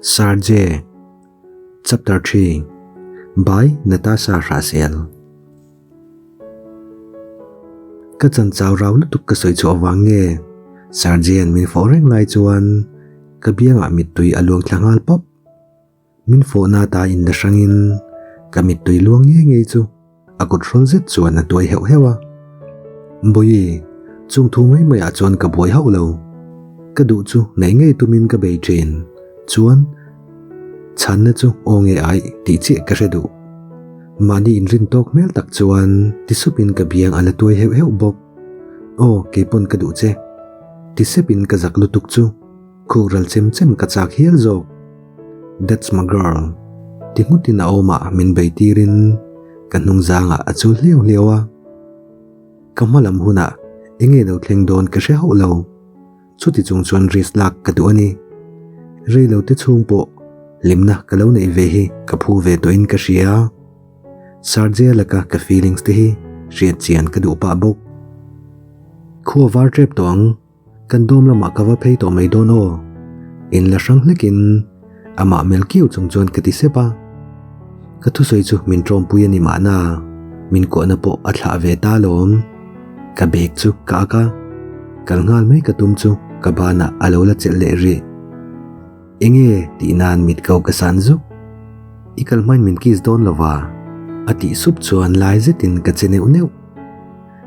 Sarje Chapter 3 By Natasha Hrahsel Ka chan chau rau lutuk ka sawi chhuah vang nge Sarje-a'n min fawh reng lai chuan ka biangah mittui a luang thla nghal pawp. Min fawhna ta in la hrangin ka mittui luang ngei ngei chu a kut hrawl zet chuan a tuai heuh heuh a. Bawihi, chung thu mai maiah chuan ka buai hauh lo. Ka duh chu neih ngei tumin ka bei thin. Chuan, chhanna chu aw nge aih tih chiah ka hre duh. Mahni inrin tawk hmel tak chuan ti supin ka biang a la tuai heuh heuh bawk. Aw, keipawn ka duh che. Ti sepin ka zak lutuk chu. Khuk ral chem chem ka chak hial zawk. That's my girl. Ti nghutin a awmah min bei tirin ka hnung zangah a chul hliau hliau a. Ka hma lam hunah enge lo thleng dawn ka hre hauh lo. Chuti chung chuan risk lak ka duh a ni. Rei lo te chhung pawh hlimna ka lo neih ve hi ka phu ve tawhin ka hria. Sarjia laka ka feelings te hi hriat chian ka duh pah bawk. Khua var tep tawh ang. Kan dawm lamah ka va phei tawh mai dawn aw. In la hrang hlekin amah mel kiau chung chuan ka ti sep a. Ka thusawi chu min tawmpui a ni mahna, min kuahna pawh a thlah ve ta alawm. Ka bag chu ka ak a, kal nghal mai ka tum chu ka banah a lo la chelh leh rih. Enge tih nan mit ko ka san zuk. I kal hmain min kiss dawn lova a tih sup chuan lai zetin ka che neuh neuh.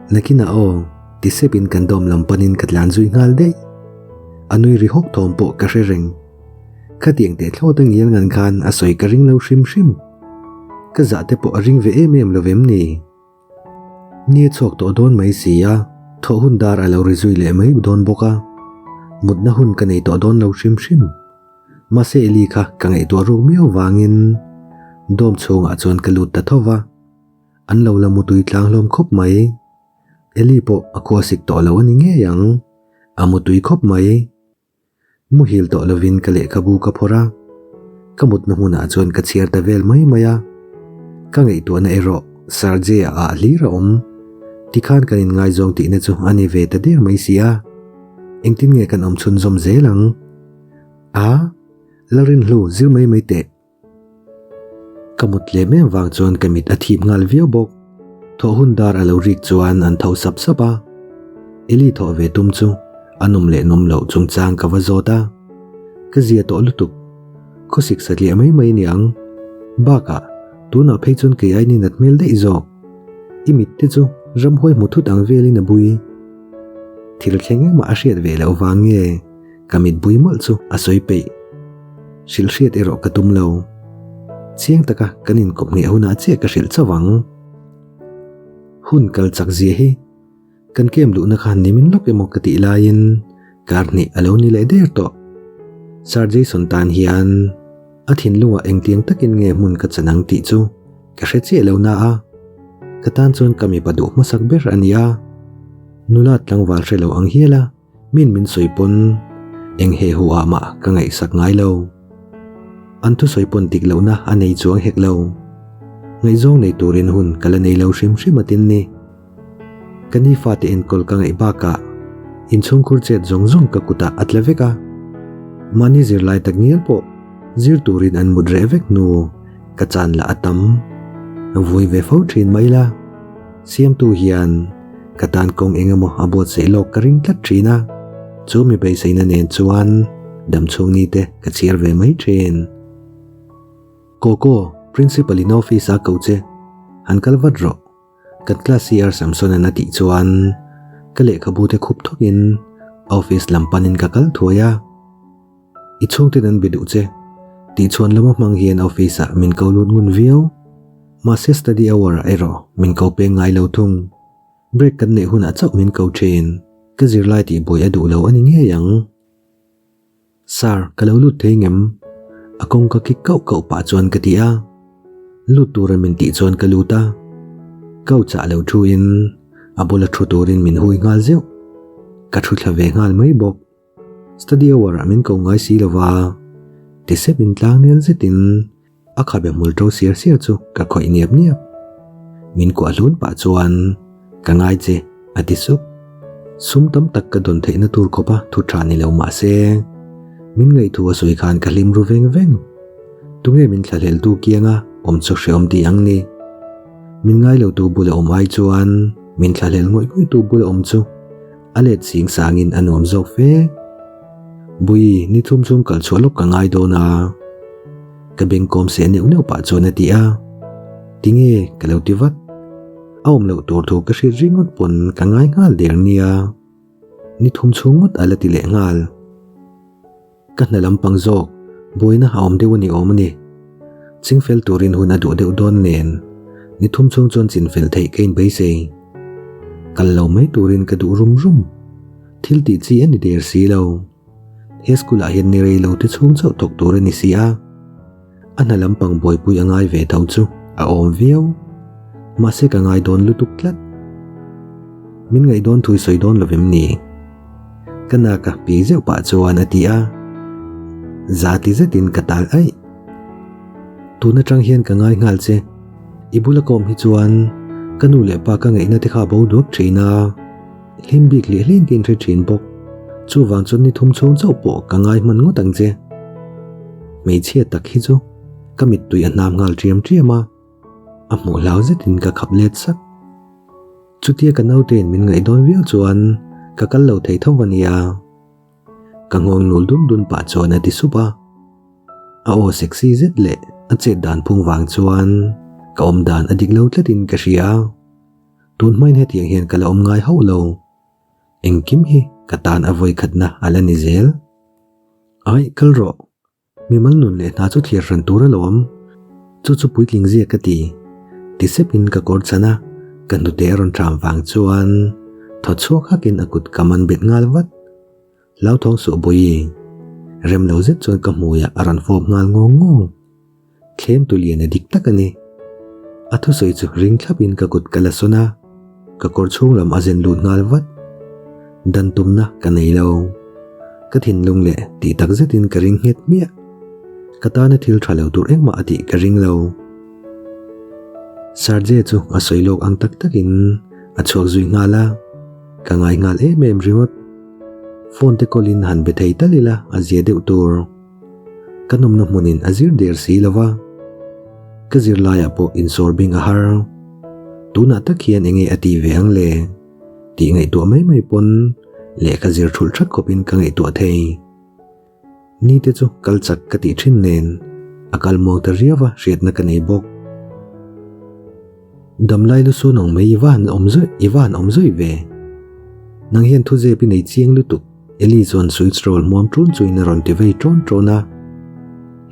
Nakinah aw, ti sepin kan dawm lam panin ka tlan zui nghal daih. A nui ri hawk thawm pawh ka hre reng. Khatiang teh thlawt a ngial ngan khan a sawi ka ring lo hrim hrim. Ka zah te pawh a ring ve em em lo vem ni? Ni a chhuak tawh dawn mai si a, thawh hun dar a lo ri zui leh mai dawn bawk a. Mutna hun ka nei tawh dawn lo hrim hrim. Mahse Eli kha ka ngaihtuah ruk miau vangin dawm chhungah chuan ka lut ta tho va. An lo la mutui tlang hlawm khawp mai. Eli pawh a khua sik tawh lo a ni ngei ang. A mutui khawp mai. Muhil tawh lovin ka lehkhabu ka phawrh a. Ka mutna hmunah chuan ka chhiar ta vel mai mai a. Ka ngaihtuahna erawh Sergey-a ah hlir a awm. Tikhan kan inngaizawng tihna chu a ni ve ta der mai si a. Engtin nge kan awm chhunzawm zel ang? A, Lalrinhlu, zir mai mai teh. Ka mut lem em vang chuan ka mit a thip nghal viau bawk. Thawh hun dar a lo rik chuan an tho sap sap a. Eli thawh ve tum chu a nawm leh nawm loh chungchang ka va zawt a. Ka zia tawh lutuk. Khawsik satliah mai mai niang. Bakah tunah phei chuan kei ainin a hmel daih zawk. I mit te chu ramhuai hmu thut ang velin a bui. Thil thleng engmah a hriat ve loh vang nge Ka mit bui mawlh chu a sawi peih. Hrilh hriat erawh ka tum lo. Chiang taka kan inkawp ngheh hunah chiah ka hrilh chauh ang. Hun kal chak zia hi kan kem luhna kha nimin lawk emaw ka tih laiin kar hnih a lo ni leh der tawh. Sir Jason tan hian a thinlungah engtiang takin nge hmun ka chan ang tih chu ka hre chiah lo na a, ka tan chuan ka mipa duh hmasak ber a ni a. Nula tlangval hre lo ang hial a. Min min sawi pawn eng he hu ah mah ka ngaihsak ngai lo. An thusawi pawn dik lohna a nei chuang hek lo. Ngaihzawng nei turin hun ka la nei lo hrim hrim atin ni. Ka ni fate enkawl ka ngaih bakah inchhungkhur chet zawng zawng ka kutah a tla vek a. Mahni zirlai tak ngial pawh zir turin an mut reh vek hnu ka chan lah a tam. Vui ve fo thin mai la. Siamtu hian ka tan kawng eng emaw a buatsaih lawk ka ring tlat thin a, chu mi beiseina nen chuan damchhung ni te ka chhiar ve mai thin. Koko, Principal in office a ko che, han kal vat rawh, kan class CR Samson-a'n a tih chuan ka lehkhabu te khup thawkin office lam panin ka kal thuai a. I chhungten an be duh che tih chhuan lama hmang hian office ah min ko lut ngun viau. Mahse study hour ah erawh min ko peng ngai lo thung. Break kan neih hunah chauh min ko thin. Ka zirlai tih buai a duh lo a ni ngei ang. Sir, ka lo lut thei ngem? A kawngka kik kauh kauh pah chuan ka ti a. Lut tura min tih chuan ka lut a. Couch ah lo thu in a bula thu turin min hui nghal zeuh. Ka thu thla ve nghal mai bawk. Study hour ah min ko ngai si lova, ti sep in tlang nel zetin a khabe hmul to siar siar chu ka khawih niap niap. Min kuah hlun pah chuan ka ngai che a ti sup. Sum tam tak ka dawn theihna tur khawpa thu tha ni lo mah se, Min ngaih thu a sawi khan ka hlim ru veng veng. Tunge min thlahlel tu kianga awm chu hreawm ti ang ni. Min ngai lo tu bula awm ai chuan min thlahlel ngawih ngawih tu bula awm chu a let sing sangin a nuam zawk fe. Bui, ni thum chhung kal chhuah lawk ka ngai dawn a. Ka beng kawm seh neuh neuh pah chuan a ti a. Tinge ka lo ti vat. A awm loh tur thu ka hriat ringawt pawn ka ngai nghal der nia. Ni thum chhung ngawt a la ti leh nghal. Ka hna lampang zawk buaina a awm deuh a ni awm a ni. Chingfel turin hun a duh deuh dawn nen ni thum chhung chuan chinfel theih ka inbeisei. Kal lo mai turin ka duh rum rum. Thil tih chi a ni der si lo. He school ah hian ni rei lo te chhung chauh thawk tur a ni si a. A hna lampang buaipui a ngai ve tho chu a awm viau. Mahse ka ngai dawn lutuk tlat. Min ngaih dawn thui sawi dawn lovem ni? Ka nak a pi zeuh pah chuan a ti a. Za ti zetin ka tal aih. Tun atang hian ka ngai nghal che. I bula ka awm hi chuan ka nu leh pa ka ngaihna te kha a bo duak thin a. Hlim bik leh hleng ka inhre thin bawk. Chuvang chuan ni thum chhung chauh pawh ka ngai hman ngawt ang che. Hmeichhia tak hi chu ka mittui a hnam nghal ṭiam ṭiam a, a hmuh hlau zetin ka khap let sak. Chutia ka nautein min ngaih dawn viau chuan ka kal lo thei tho a nia. Ka nghawng nul dun dun pah chuan a ti sup a. A aw sexy zet leh a chet dan phung vang chuan ka awm dan a dik lo tlatin ka hria. Tun hmain hetiang hian ka la awm ngai hauh lo. Engkim hi ka tan a vawi khatna a la ni zel. Ai, kal rawh. Mimal nun leh hna chu thlir hran tur alawm. Chu chu puitling zia ka ti. Ti sepin ka kawr chhan a, ka hnute a rawn ṭham vang chuan thaw chhuak hakin a kut ka man bet nghal vat. Hlauthawng suh Bawihi. Rem lo zet chuan ka hmuiah a rawn fawp nghal ngawng ngawng. Thlem tu lian a dik tak a ni. A thusawi chu ring thlapin ka kut ka la sawn a, ka kawr chhung lam a zen lut nghal vat. Dan tumna ka nei lo. Ka thinlung leh tih tak zetin ka ring nghet hmiah. Ka tana thil tha lo tur engmah a tih ka ring lo. Sergey chu a sawi lawk ang tak takin a chhuak zui nghal a, ka ngai nghal em em ringawt. Phone te call in han be thei tal ila a zia deuh tur. Ka nawmna hmunin a zir der si lo va, ka zirlaiah pawh insawr bing a har. Tunah tak hian enge a tih ve ang le? Tih ngaihtuah mai mai pawn lehkha zir thulh that khawpin ka ngaihtuah thei. Ni te chu kal chak ka tih thin nen a kal muang ta riau a hriatna ka nei bawk. Damlai lu sun ang mai i va han awm zawih i va han awm zawih ve. Nang hian thuzep i nei chiang lutuk. Eli chuan sweets roll hmuam ṭun chuin a rawn ti vei ṭawn ṭawn a.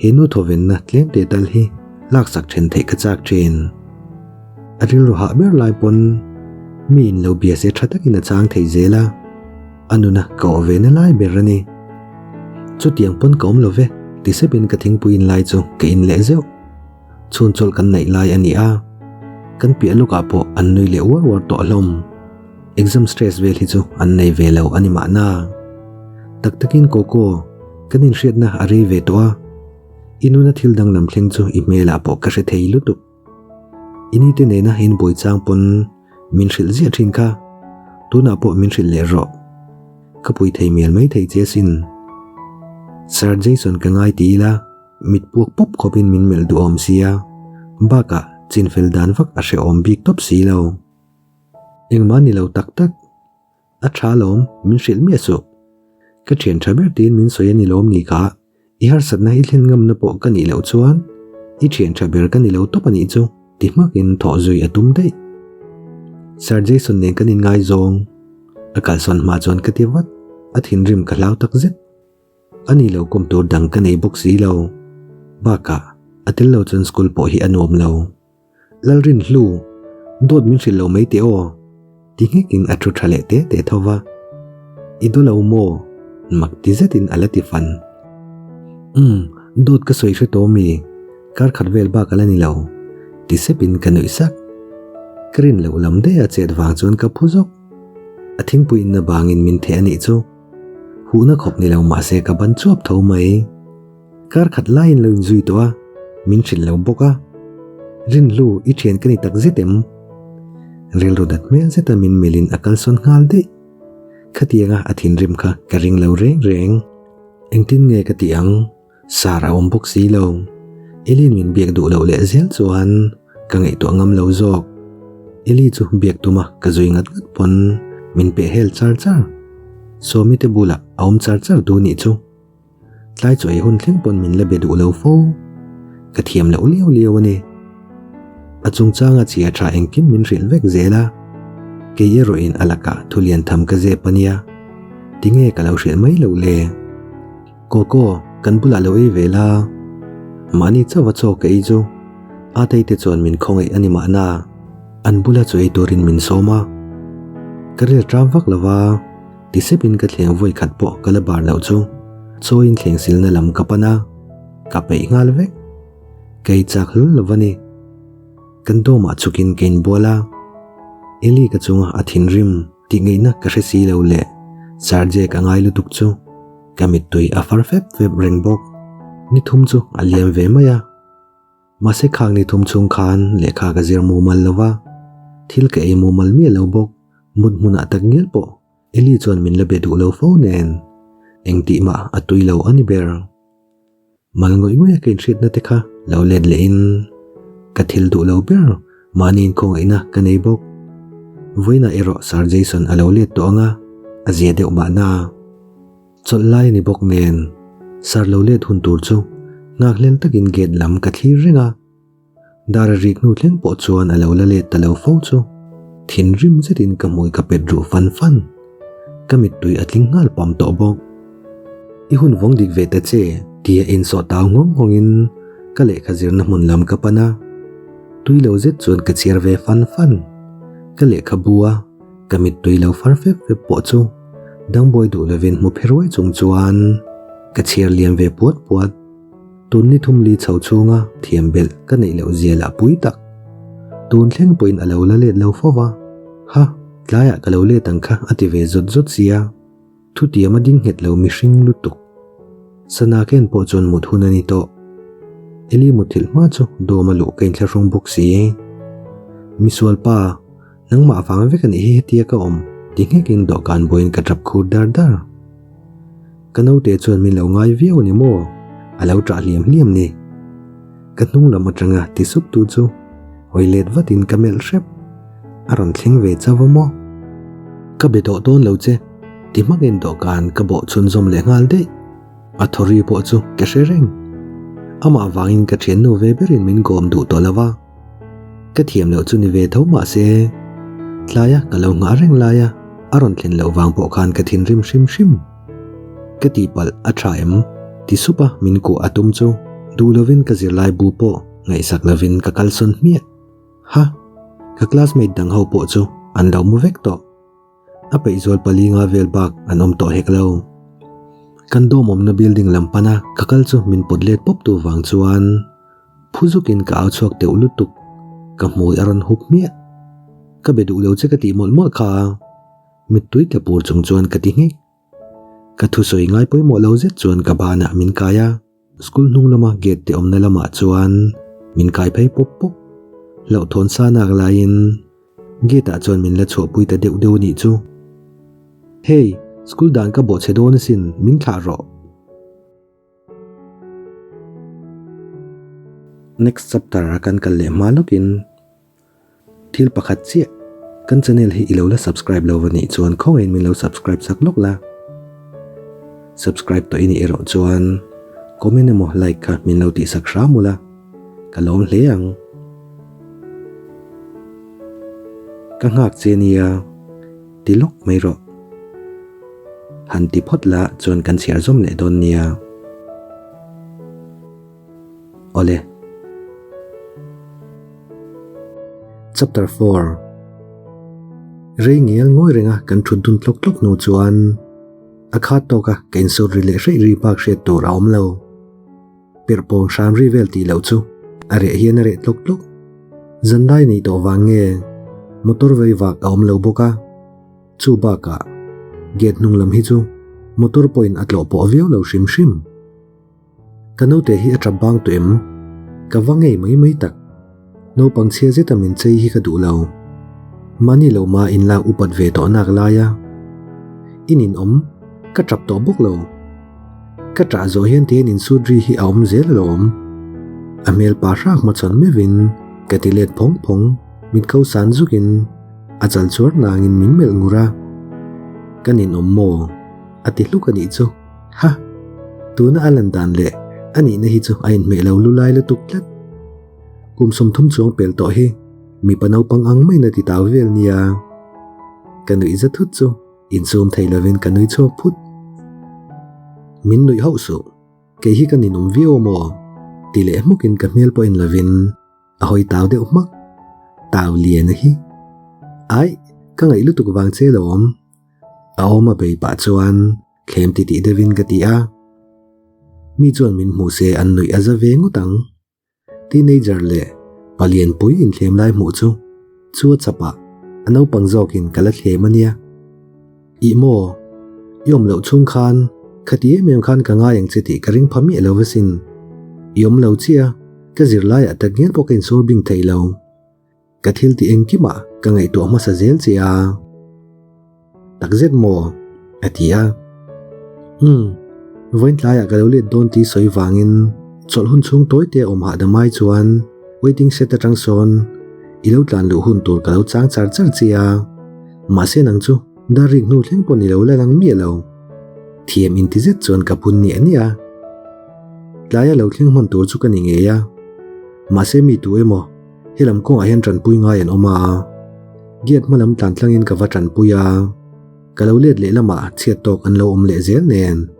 He nu thawvenna tlem teh tal hi laksak ṭhen theih ka chak ṭhin. A rilru hah ber lai pawn mi in lo bia se ṭha takin a chang thei zel a, a nuna ka awh ve na lai ber a ni. Chutiang pawn ka awm lo ve, ti sepin ka thingpui in lai chu ka in leh zeuh. Chhun chawlh kan neih lai a ni a, kan piah lawkah pawh an nui leh uar uar tawh hlawm. Exam stress vel hi chu an nei ve lo a ni mahna. Tak takin Coco, kan inhriatna a rei ve tawh a, i nuna thil danglam thleng chu i hmelah pawh ka hre thei lutuk. I nite nena inbuai chang pawn min hrilh ziah thin kha, tunah pawh min hrilh leh rawh. Ka pui thei mial mai thei che asin. Sir Jason ka ngai ti ila. Mit puak pawp khawpin min melh duh awm sia, bakah chinfel dan vak a hrehawm bik tawp si lo. Engmah ni lo tak tak. A tha lawm, min hrilh miah suh. Ka thian tha ber tiin min sawi a ni lawm ni kha, i harsatna i thlen ngamna pawh ka nih loh chuan i thian tha ber ka ni lo tawp a nih chu ti hmakin thawh zui a tum daih. Sir Jason nen kan inngaizawng. A kalsawn hma chuan ka ti vat, a thinrim ka hlau tak zet. A ni lo kawm tur dang ka nei bawk si lo. Bakah, a tel lo chuan school pawh hi a nuam lo. Lalrinhlu, dawt min hrilh lo mai teh aw, ti nghekin a thu tha leh te te tho va. I daw lo maw? Mak ti zetin a la ti fan. Umm, dawt ka sawi hre tawh mi, kar khat vel bak a la ni lo, ti sepin ka nuih sak. Ka rin loh lam daih a chet vang chuan ka phu zawk. A thingpui inna bangin min theh a nih chu. Huhna khawp ni lo mahse ka ban chuap tho mai. Kar khat laiin lo inzui tawh a, min hrilh lo bawk a. Rinhlu, i thian ka ni tak zet em? Rilru dat hmel zeta min melhin a kalsawn nghal daih. Khatianga a thinrim kha ka ring lo reng reng. Engtin nge ka tih ang? Sar a awm bawk si lo. Elin min biak duh loh leh zel chuan ka ngaihtuah ngam lo zawk. Eli chu biak tuma ka zui ngat ngat pawn min peh hel char char. Sawmi te bulah a awm char char duh nih chu. Tlai chu ei hun thleng pawn min la be duh lo fo. Ka thiam loh liau liau a ni. A chungchanga chhia tha engkim min hrilh vek zel a. Kei erawhin a lakah thu lian tham ka zep a nia. Tinge ka lo hrilh mai loh le? Koko, kan bulah lo ei ve la. Mahni chauh a chaw ka ei chu. Atei te chuan min khawngaih a ni mahna. An bula chu ei turin min sawm a. Ka rel ṭam vak lo va. Ti sepin ka thleng vawi khat pawh ka la bar loh chu chawiin thleng silna lam ka pan a, ka peih nghal vek. Kei chak hlul lo va ni. Kan dawmah chhukin ka inbual a, Eli ka chunga a thinrim tih ngaihna ka hre si lo leh Sergey ka ngai lutuk chu ka mittui a far fep fep reng bawk. Ni thum chu a liam ve mai a. Mahse khang ni thum chhung khan lehkha ka zir mumal lo va, thil ka ei mumal miah lo bawk, mut hmunah tak ngial pawh Eli chuan min la be duh lo fo nen engtih mah a tui lo a ni ber. Mal ngawih ngawih a ka inhriatna te kha lo let leh in ka thil duh lo ber mahni inkhawngaihna ka nei bawk. Vawiinah erawh Sir Jason a lo let tawh ang a, a zia deuh mahna. Chawlh lai a ni bawk nen, sar lo let hun tur chu nghakhlel takin gate lam ka thlir reng a. Dar a rik hnu thleng pawh chuan a lo la let ta lo fo chu thinrim zetin ka hmui ka pet ruh fan fan. Ka mittui a tling nghal pam tawh bawk. I hun vawng dik ve ta che tia insawh tau nghawng nghawngin ka lehkha zirna hmun lam ka pan a. Tui lo zet chuan ka chhiar ve fan fan. Ka lehkha bu a ka mittui lo far fep fep pawh chu Dangbawi duh lovin hmu phe ruai chung chuan ka chhiar liam ve puat puat. Tun ni thum li chho chhunga thiam belh ka neih loh zia lah pui tak. Tun thleng pawhin a lo la let lo fo va. Ha, tlaiah ka lo let ang kha a ti ve zawt zawt sia. Thutiam a ding nghet lo mihring lutuk. Sana ken pawh chuan mut hun a ni tawh. Eli muthilh hma chu dawm a luh ka inthlahrung bawk si. Misualpa. Nangmah vang vek a nih hi hetia ka awm ti nghekin dawhkan buaiin ka tap khur dar dar. Ka naute chuan min lo ngai viau a ni maw? A lo ṭah hliam hliam ni. Ka hnung lam aṭanga ti sup tu chu hawi let vatin ka melh hrep. A rawn thleng ve chauh a maw? Ka be tawh dawn lo che ti hmakin dawhkan ka bawh chhunzawm leh nghal daih. A thaw ri pawh chu ka hre reng. Amah vangin ka ṭhiannu ve berin min kawm duh tawh lo va. Ka thiam loh chu ni ve tho mah se, tlaia ka lo nghah reng laia a rawn thlen loh vang pawh khan ka thinrim hrim hrim. Ka tihpalh a tha em? ti sup a min kuah a tum chu duh lovin ka zirlai bu pawh ngaihsak lovin ka kalsawn hmiah. Ha! Ka classmate dang ho pawh chu an lo mu vek tawh. A peihzual pali nga vel bak an awm tawh hek lo. Kan dawm awmna building lam pana ka kal chu min pawt let pawp tu vang chuan phu zukin ka au chhuak teuh lutuk. Ka hmui a rawn hup hmiah. Ka be duh lo che ka tih mawlh mawlh kha. Mittui tla pur chung chuan ka ti nghek. Ka thusawi ngai pawimawh lo zet chuan ka banah min kai a. School hnung lama gate te awmna lamah chuan min kai phei pawp pawp. Hlauhthawn sa nak laiin Gate ah chuan min la chhuahpui ta deuh deuh a nih chu. Hey, school dan ka bawhchhe dawn asin, min thlah rawh. Next chapter a kan kal leh hma lawkin thil pakhat chiah kan channel hi i lo la subscribe lo va nih chuan khawngaihin min lo subscribe sak lawk la. Subscribe tawh i nih erawh chuan comment emaw like kha min lo tihsak hram ula. Ka lawm hle ang. Ka nghak che nia, ti lawk mai rawh. Han ti phawt la chuan kan chhiar zawm leh dawn nia. Awle. Chapter 4 Rei ngial ngawi renga kan thut dun tlawk tlawk hnu chuan a khat tawka ka insawt ri leh hreih ri bak hriat tur a awm lo. Perh pawng hram ri vel tih loh chu a reh hian a reh tlawk tlawk. Zanlai nei tawh vang nge motor vei vak a awm lo bawk a, chu bakah gate hnung lam hi chu motor pawhin a tlawh pawh viau lo hrim hrim. Ka naute hi a tap bang tawh em? Ka va ngei mai mai tak. Naupang chhia zeta min chei hi ka duh lo. Mahni lo ma inlak upat ve tawh nak laia in inawm ka tap tawh bawk lo. Ka ṭah zawh hian tihian insut ri hi a awm zel alawm. A hmel pa hrâk hmachhawn meuhin ka ti let phawng phawng, mit ko san zukin a chal chuar nangin min melh ngur a. Ka ninawm maw? A ti hluk a nih chu. Ha! Tuna a lan dan leh a nihna hi chu a inhmeh lo lulai lutuk tlat. Kum 30 chuang pel tawh hi mipa naupang ang maiin a ti tau vel nia. Ka nuih za thut chu insum thei lovin ka nui chhuak phut. Min nuih hauh suh, kei hi ka ninawm viau maw? Ti leh hmukin ka hmel pawh en lovin a hawi tau deuh hmak. Tau lian a hi. Aih, ka ngaih lutuk vang che lawm. A awm a bei pah chuan thlem titih deuhin ka ti a. Mi chuan min hmu se an nuih a za ve ngawt ang. Teenager leh palian pui inthlem lai hmuh chu chu a chap a, a naupang zawkin ka la thlem a nia. Ih maw, i awm loh chhung khan khati em em khan ka ngai ang che tih ka ring pha miah lo asin. I awm lo chiah, ka zirlaiah tak ngial pawh ka insawr bing thei lo. Ka thil tih engkimah ka ngaihtuah hmasa zel che a. Takzet maw? a ti a. Umm, vawiin tlaiah ka lo let dawn tih sawi vangin chawlh hun chhung tawi te a awm hahdam ai chuan waiting shed atang sawn i lo tlan luh hun tur ka lo chang char char che a. Mahse nang chu dar rik hnu thleng pawh ni lo la lang miah lo. Thiam inti zet chuan ka phun niah niah a. Tlaia lo thleng hman tur chu ka ni ngei a. Mahse mi tu emaw Helam kawngah hian tanpui ngai an awm a, gate hma lam tlan tlangin ka va tanpui a, ka lo let leh lamah chhiat tawk an lo awm leh zel nen.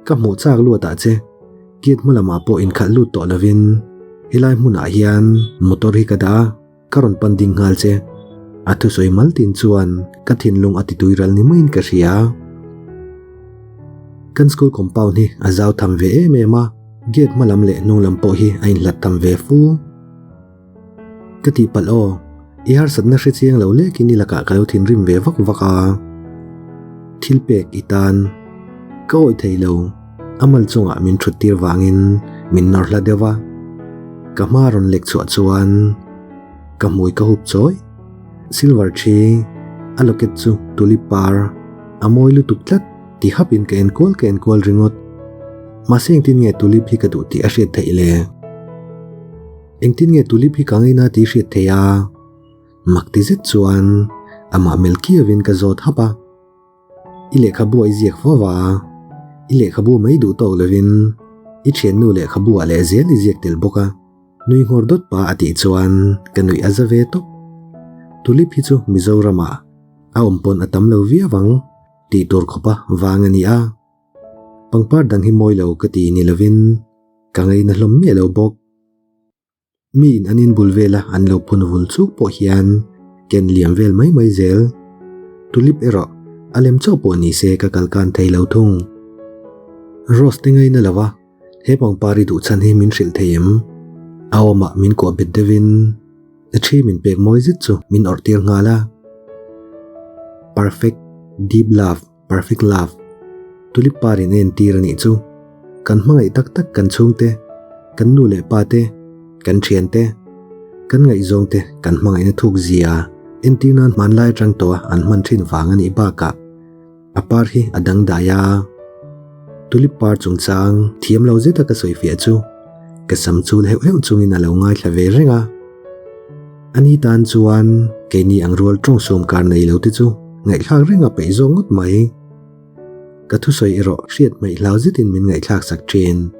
Ka hmuh chak luatah che gate hma lamah pawh inkhalh lut tawh lovin helai hmunah hian motor hi ka dah a, ka rawn pan ding nghal che. A thusawi mal tin chuan ka thinlung a ti tui ral ni maiin ka hria. Kan school compound hi a zau tham ve em em a, gate hma lam leh hnung lam pawh hi a inhlat tham ve fu. Ka tihpalh aw, i harsatna hre chiang lo lekin i lakah ka lo thinrim ve vak vak a. Thil pek i tan. Ka awih thei lo, a mal chungah min thut tir vangin min nawr hla deuh a. Ka hma rawn lek chhuah chuan ka hmui ka hup chawi. Silver thi, a locket chu tulip par, a mawi lutuk tlat ti hapin ka enkual ka enkual ringawt. Mahse engtin nge tulip hi ka duh tih a hriat theih le? Engtin nge tulip hi ka ngaina tih hriat theih a? Mak ti zet chuan amah mel kiauin ka zawt hap a. I lehkhabu a i ziak fo va, i lehkhabu mai duh tawk lovin i thiannu lehkhabu ah leh zel i ziak tel bawk a. Nui nghawr dawt pa a tih chuan ka nuih a za ve tawp. Tulip hi chu Mizoramah a awm pawn a tam lo viau ang tih tur khawpa vang a ni a. Pangpar dang hi mawi lo ka ti ni lovin ka ngaina hlawm miah lo bawk. Miin an inbul vela an lo phun vul chuk pawh hian ken liam vel mai mai zel. Tulip erawh a lem chauh pawh ni se ka kal kan thei lo thung. Rose te ngaina lo a, he pangpar i duh chhan hi min hrilh thei em? A awmah min kuah bet deuhin a thi min pek mawi zet chu min awrh tir nghal a. Perfect deep love. Perfect love, Tulip par in a entir a nih chu. Kan hmangaih tak tak kan chhungte, kan nu leh pa te, kan thian te, kan ngaihzawng te kan hmangaihna thuk zia entir nan hmanlai atang tawha an hman thin vang a nih bakah a par hi a dangdai a. Tulip par chungchang thiam lo zeta ka sawifiah chu ka sam chul heuh heuh chungin a lo ngaithla ve reng a. Ani tan chuan keini ang rual tawng sawm kar nei lo te chu ngaihthlak reng a peih zawk ngawt mai. Ka thusawi erawh hriat hmaih hlau zetin min ngaihthlak sak thin.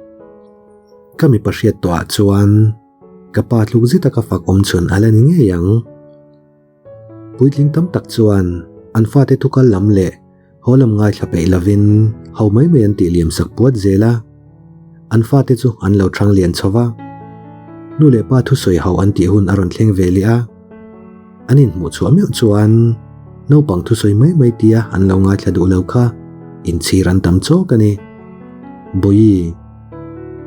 Ka mipa hriat tawhah chuan ka pa tluk zeta ka fak awm chhun a la ni ngei ang. Puitling tam tak chuan an fate thukal lam leh haw lam ngaithla peih lovin ho mai mai an tih liam sak puat zel a. An fate chu an lo thang lian chho va. Nu leh pa thusawi ho an tih hun a rawn thleng ve leh a. An inhmuh chhuah meuh chuan naupang thusawi mai mai tia an lo ngaithla duh lo kha inchhir an tam chawk a ni. Bawihi.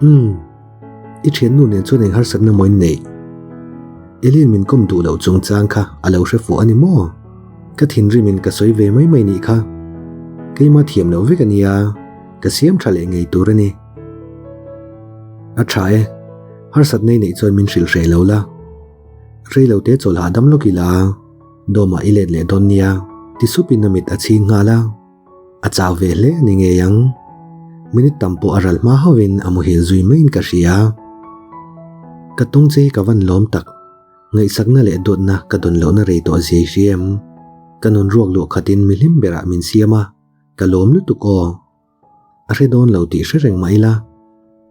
Umm. I thiannu nen chuan eng harsatna maw in neih? Elin min kawm duh loh chungchang kha a lo hre fuh a ni maw? Ka thinrimin ka sawi ve mai mai nih kha. Keima thiam loh vek a nia, ka siam tha leh ngei tur a ni. A tha e, harsatna i neih chuan min hrilh hreh lo la. Rei lo te chawlh hahdam lawk ila, dawmah i let leh dawn nia, ti supin a mit a chhing nghal a. A chau ve hle a ni ngei ang. Minute tam pawh a ral hma hauhin a muhil zui maiin ka hria. Ka tawng che hi ka van lawm tak. Ngaihsakna leh dawtna ka dawn lohna rei tawh zia i hria em? Ka nun ruak luah khatin mihlim berah min siam a, ka lawm lutuk aw. A hre dawn lo tih hre reng mah ila,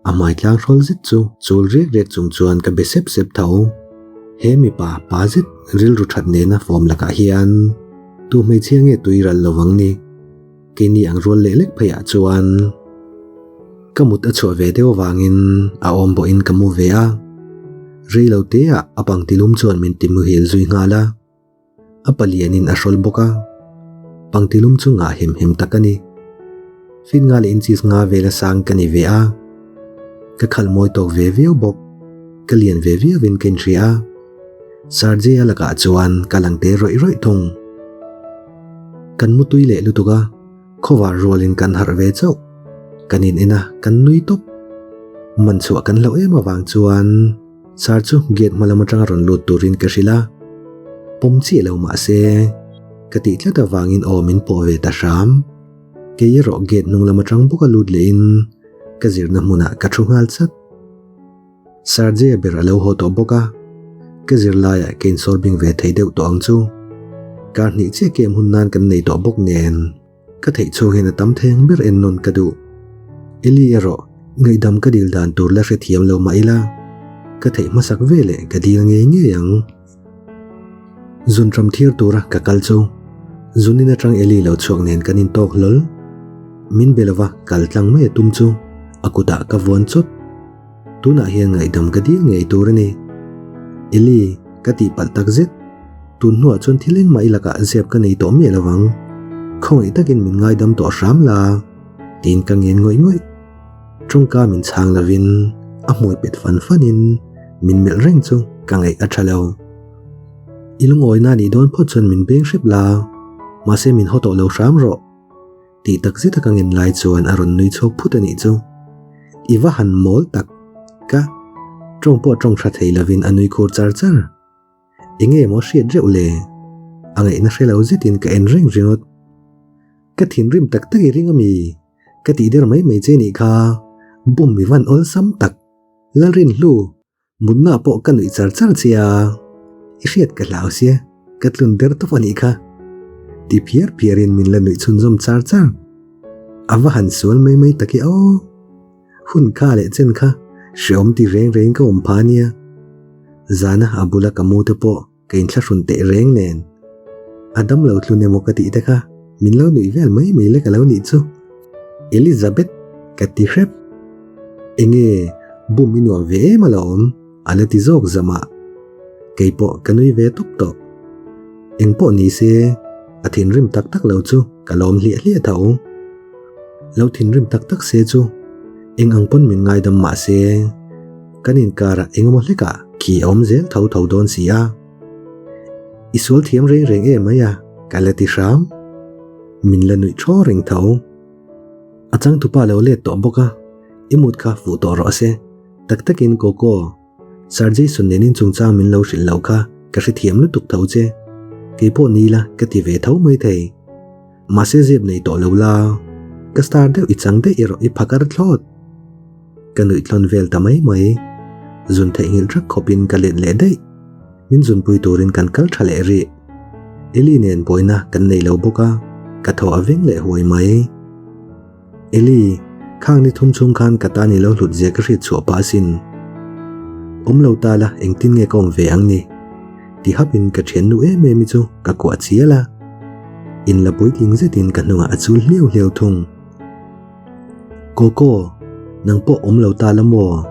a hmai tlang hrawl zet chu chul riak riak chung chuan ka be sep sep tho. He mipa pa zet rilru that nena fawm lakah hian tu hmeichhia nge tui ral lovang ni? Keini ang rual leh lek pheiah chuan ka mut a chhuah ve deuh avangin a awm bawhin ka mu ve a, rei lo teah a pangtilum chuan min ti muhil zui nghal a. A palianin a hrawl bawk a, pangtilum chu ngah hem hem tak a ni. Feet nga leh inches nga vela sang ka ni ve a, ka khalh mawi tawk ve viau bawk, ka lian ve viauin ka inhria a. Sergey-a lakah chuan ka lang te rawih rawih thung. Kan mutui leh lutuk a, khawvar rualin kan harh ve chauh. Kan in en a, kan nui tawp. Man chhuah kan hlauh em avang chuan Sir chu gate hma lam atanga rawn lut turin ka hrilh a, pawm chiah lo mah se ka tih tlat avangin aw min pawh ve ta hram. Kei erawh gate hnung lam atang bawka lut lehin ka zirna hmunah ka thu nghal chat. Sir Jaya ber a lo haw tawh bawk a, ka zir laiah ka insawr bing ve thei deuh tawh ang chu. Kar hnih chiah kem hun nan kan nei tawh bawk nen. Ka theih chhung hian a tam thei ang ber en nawn ka duh. Eli erawh ngaihdam ka dil dan tur la hrethiam lo mah ila, ka theih hmasak ve leh ka dil ngei ngei ang. Zun ram thiar tura ka kal chu Zunin atang Eli lo chhuak nen kan intawk hlawl. Min be lova kal tlang mai a tum chu a kutah ka vuan chawt. Tunah hian ngaihdam ka dil ngei tur a ni. Eli, ka tihpalh tak zet. Tun hnuah chuan thil engmah i lakah zep ka nei tawh miah lovang. Khawngaih takin min ngaidam tawh hram la, tiin ka ngen ngawih ngawih. Tawngka min chhang lovin a hmui pet fan fanin min melh reng chu ka ngaih a tha lo. I lungawina nih dawn phawt chuan min beng hrep la, mahse min haw tawh lo hram rawh. Tih tak zet a ka ngen lai chuan a rawn nui chhuak phut a nih chu. I va han mawl tak ka tawng pawh tawng tha thei lovin a nui khur char char. Enge maw hriat reuh le? A ngaihna hre lo zetin ka en reng ringawt. Ka thinrim tak tak i ring a mi? Ka tih der mai mai che nih kha. Bum i van awlsam tak. Lalrinhlu, Mutna pawh ka nuih char char che a, i hriat ka hlau sia, ka tlun der tawp a nih kha. Ti phiar phiarin min la nuih chhunzawm char char. A va han sual mai mai tak e aw. Hun kha leh chen kha hreawm ti reng reng ka awm pha nia. Zana a bula ka mu te pawh ka inthlahrun teh reng nen. A dam lo tlun emaw ka tih te kha min lo nuih vel mai mai lek a lo nih chu. Elizabeth ka ti hrep. Enge bum i nuam ve em alawm a la ti zawk zamah. Kei pawh ka nui ve tawp tawh. Eng pawh ni se a thinrim tak tak lo chu ka lawm hliah hliah tho. Lo thinrim tak tak se chu eng ang pawn min ngaidam mah se kan inkarah eng emaw hlekah khi a awm zel tho tho dawn si a. I sual thiam reng reng em mai a, ka la ti hram. Min la nuih thaw reng tho. A changtupa lo let tawh bawk a, i mut kha fuh tawh rawh se. Tak takin Coco, Sir Jason nen in chungchang min lo hrilh loh kha ka hrethiam lutuk tho che. Kei pawh ni la ka ti ve tho mai thei. Mahse zep nei tawh lo la, ka star deuh i chang daih erawh i phakar thlawt. Ka nuih tlawn vel ta mai mai. Zun theihnghilh ṭhak khawpin ka let leh daih. Min zunpui turin kan kal ṭha leh rih. Eli nen buaina kan nei lo bawk a, ka thaw a veng leh huai mai. Eli, khang ni thum chhung khan ka tan i lo hlut zia ka hriat chhuah pah asin. Awm lo ta la engtin nge ka awm ve ang ni? Ti hapin ka ṭhiannu em em i chu ka kuah chial a. In la puitling zetin ka hnungah a chul hliau hliau thung. Coco, nang pawh awm lo ta la maw?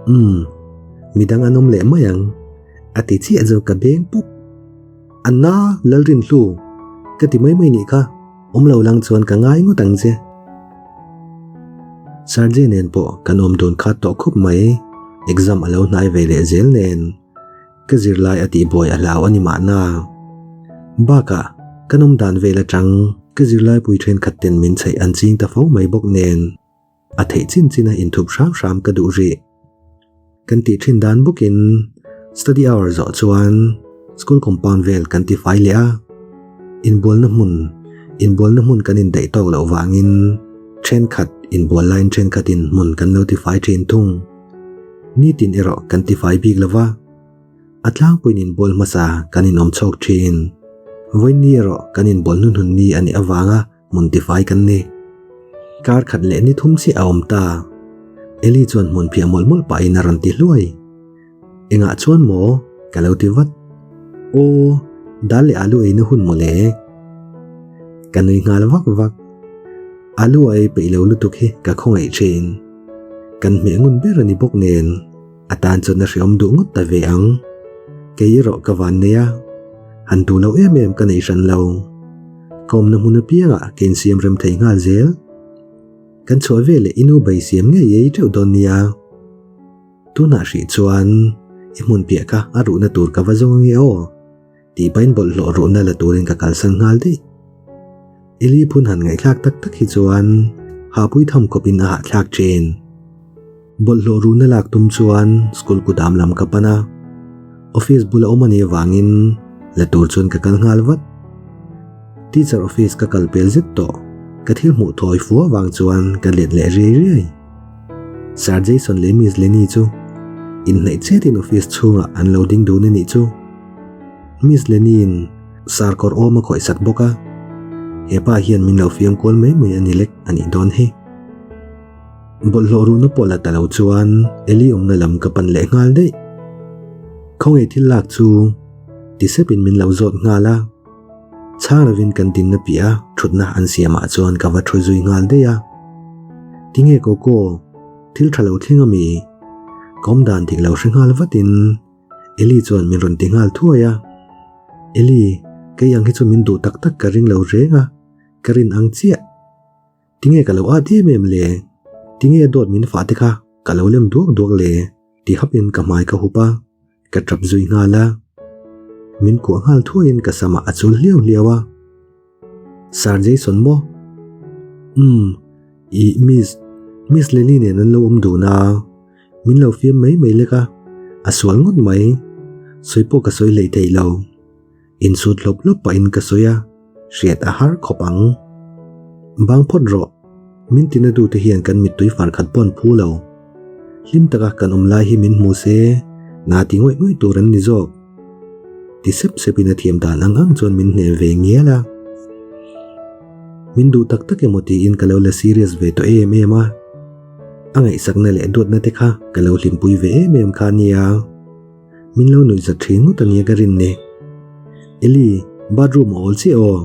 Umm, midang an awm leh mai ang, a ti chiah chu ka beng pawp. Anna, Lalrinhlu, ka ti mai mai nih kha, awm lo lang chuan ka ngai ngawt ang che. Sergey nen pawh kan awm dun khat tawh khawp mai, exam a lo hnai ve leh zel nen. Ka zirlai a tihbuai a hlau a ni mahna. Bakah, ka nawm dan vel atang ka zirlaipui thenkhat ten min chheih an ching ta fo mai bawk nen, a theih chin chin a inthup hram hram ka duh rih. Kan tih thin dan bawkin study hour zawh chuan school compound vel kan ti fai leh a, inbualna hmun inbualna hmun kan indaih tawk loh vangin thenkhat. Inbual laiin thenkhatin hmun kan lo tifai thin thung. Nitin erawh kan tifai bik lo va, a tlangpuiin inbual hmasa kan inawm chhawk thin. Vawiin erawh kan inbual hnuhnun ni a nih avanga hmun tifai kan ni. Kar khat leh ni thum chiah a awm ta. Eli chuan hmun phiah mawlh mawlh pahin a rawn ti hluai. Engah chuan maw? Ka lo ti vat. Aw, dal leh alu eina hun mawle. Ka nui nghal vak vak. Alu a ei peih lo lutuk hi ka khawngaih thin. Kan hmeh ngun ber a ni bawk nen, a tan chuan a hreawm duh ngawt ta ve ang. Kei erawh ka van nei a, han duh loh em em ka nei hran lo. Ka awmna hmun apiangah ka insiam rem thei nghal zel. Kan chhuah veleh i nu bai siam ngei ei teuh dawn nia. Tunah hrih chuan i hmun piah kha a ruhna tur ka va zawng ange aw tih pahin bawlhhlawh ruhna la turin ka kalsan nghal daih. Eli phun han ngaihthlak tak tak hi chuan hahpui tham khawpin a hahthlak thin. Bawlhhlawh ruhna lak tum chuan school kudam lam ka pan a, office bula awm a nih avangin la tur chuan ka kal nghal vat. Teacher office ka kal pel zet tawh, ka thil hmuh thawi fu avang chuan ka let leh riai riai. Sir Jason leh Miss Lenny chu inhnaih chetin office chhungah an lo ding dun a nih chu. Miss Lenny-in Sir kawr awm a khawih sak bawk a, he pa hian min lo fiam kual mai mai a ni lek a nih dawn hi. Bawlhhlawh ruhna pawh la ta lo chuan Ellie awmna lam ka pan leh nghal daih. Khawngaih thil lak chu ti sepin min lo zawt nghal a. Chhang lovin kan dinna piah a thutna an siamah chuan ka va thu zui nghal daih a. Tinge Coco, thil tha lo thleng ami? Ka awm dan dik lo hre nghal vatin Eli chuan min rawn ti nghal thuai a. Eli, kei ang hi chu min duh tak tak ka ring lo reng a, ka rin ang chiah. Tinge ka lo at em em le? Tinge dawt min fah te kha ka lo lem duak duak le? Ti hapin ka hmai ka hup a, ka tap zui nghal a. Min kuah nghal thuaiin ka samah a chul hliau hliau a. Sir Jason maw? Umm, ih Miss, Miss Lily nen an lo awm dun a, min lo fiam mai mai lek a, a sual ngawt mai. Sawi pawh ka sawi hlei thei lo. Insut hlawp hlawp pahin ka sawi a, hriat a har khawp ang. Bang phawt rawh, min tina dute hian kan mittui far khat pawh an phu lo. Hlim taka kan awm lai hi min hmu se, na ti ngawih ngawih tur an ni zawk. Ti sep sepin a thiam dan ang ang chuan min hnem ve ngial a. Min duh tak tak emaw tiin ka lo la serious ve tawh em em a. A ngaihsakna leh duatna te kha ka lo hlimpui ve em em kha nia. Min lo nuih zat thin ngawt ania ka rin ni. Eli, bathroom a awl chiah aw.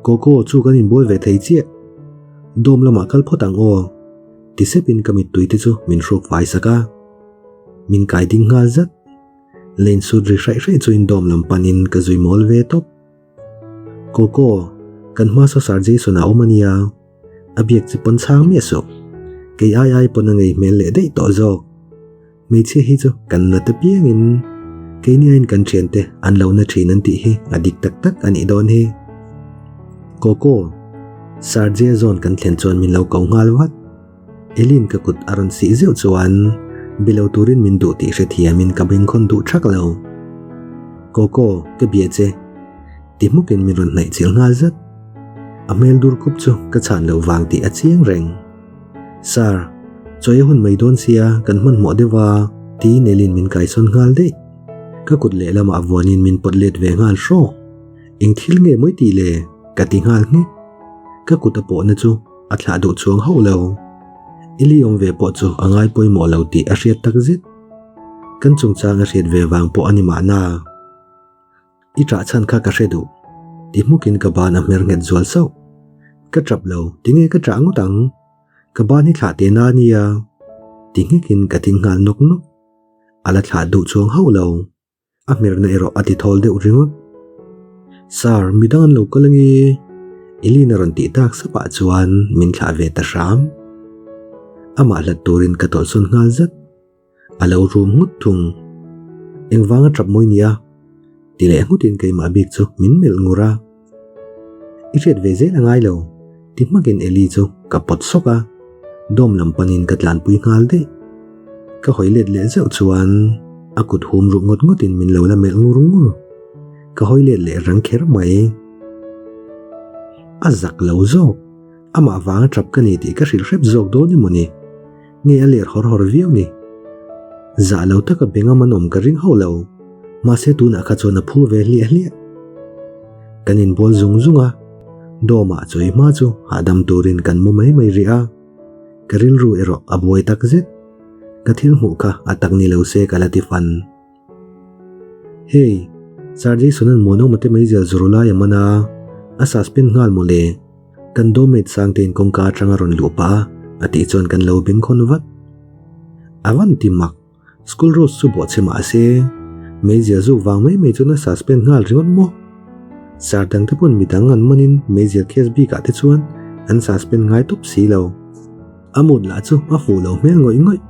Coco chu kan inbual ve thei chiah. Dawm lamah kal phawt ang aw. Ti sepin ka mittui te chu min hruk fai sak a. Min kai ding nghal zat. Lane sut ri hraih hraih chuin dawm lam panin ka zui mawl ve tawp. Coco, kan hma saw Sir Jason a awm ania. A biak che pawn chhang miah suh. Kei ai ai pawn a ngei hmel leh daih tawh zawk. Hmeichhia hi chu kan nat apiangin keini aiin kan thiante an lo na thin an tih hi a dik tak tak a nih dawn hi. Coco, Sir Jia zawn kan thlen chuan min lo ko nghal vat. Elin ka kut a rawn sih zeuh chuan be lo turin min duh tih hrethiamin ka bengkhawn duh thak lo. Coco, ka bia che. Ti hmukin min rawn hnaih chilh nghal zat. A hmel dur khup chu ka chhan loh vang tih a chiang reng. Sir, chawi a hun mai dawn sia kan hmanhmawh deuh a, tiin Elin min kaisawn nghal daih. Ka kut lehlamah vuanin min pawt let ve nghal hrawk. Eng thil nge mawi tih le? Ka ti nghal nghek. Ka kut a pawhna chu a thlah duh chuang hauh lo. Eli awm ve pawh chu a ngai pawimawh lo tih a hriat tak zet. Kan chungchang a hriat ve vang pawh a ni mahna. I ṭah chhan kha ka hre duh. Ti hmukin ka ban a hmer nghet zual sauh. Ka ṭap lo, tinge ka ṭah ngawt ang? Ka ban hi thlah teh na nia. Ti nghekin ka thing nghal nawk nawk. A la thlah duh chuang hauh lo. A hmerna erawh a ti thawl deuh ringawt. Sir, midang an lo kal ange. Elina rawn tih tak sapah chuan min thlah ve ta hram. Amah hlat turin ka tawlhsawn nghal zat. A lo rum nghut thung. Engvanga tap mawi nia? Ti leh nghutin keimah bik chu min melh ngur a. I hriat ve zel a ngai lo, ti hmakin Eli chu ka pawt sawk a, dawm lam panin ka tlanpui nghal daih. Ka hawi let leh zeuh chuan a kut hum ruh ngawt ngawtin min lo la melh ngur ngur. Ka hawi let leh rang kher mai. A zak lo zawk. Amah vanga tap ka ni tih ka hrilh hrep zawk dawn emaw ni? Nge a ler hawr hawr viau ni? Zah lo taka beng a man awm ka ring hauh lo. Mahse tunah kha chuan a phu ve hliah hliah. Kan inbual zung zung a, dawmah chawi hma chu hahdam turin kan mu mai mai rih a. Ka rilru erawh a buai tak zet. Ka thil hmuh kha a tak ni lo se ka la ti fan. Hey, Sir Jason-a'n Muanawma te meizial zuru lai a man a, a suspend nghal mawle. Kan dormmate Sangtein kawngka atanga rawn luh pah a, a tih chuan kan lo bengkhawn vat. A van ti mak, school rules chu bawhchhe mah se, meizial zuk vang mai mai chuan a suspend nghal ringawt maw? Sir dangte pawn midang an manin meizial case bikah te chuan an suspend ngai tawp si lo. A mood lah chu a fuh lo hmel ngawih ngawih.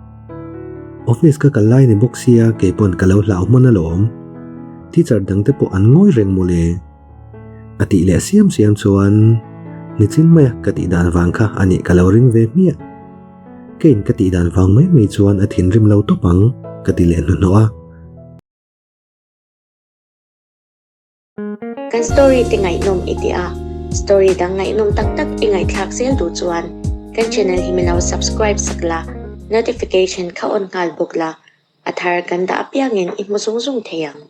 Office ka kal lai ni bawk sia kei pawn ka lo hlau hman alawm. Teacher dang te pawh an ngawi reng mawle. A tih leh siam siam chuan nichin maia ka tih dan vang kha a nih ka lo ring ve hmiah. Keiin ka tih dan vang mai mai chuan a thinrim lo tawp ang ka ti leh hnuhnawh a. Kan story te ngaihnawm i ti a, story dang ngaihnawm tak tak i ngaihthlak zel duh chuan kan channel hi min lo subscribe sak la, notification kha on nghal bawk la, a thar kan dah apiangin i hmu zung zung thei ang.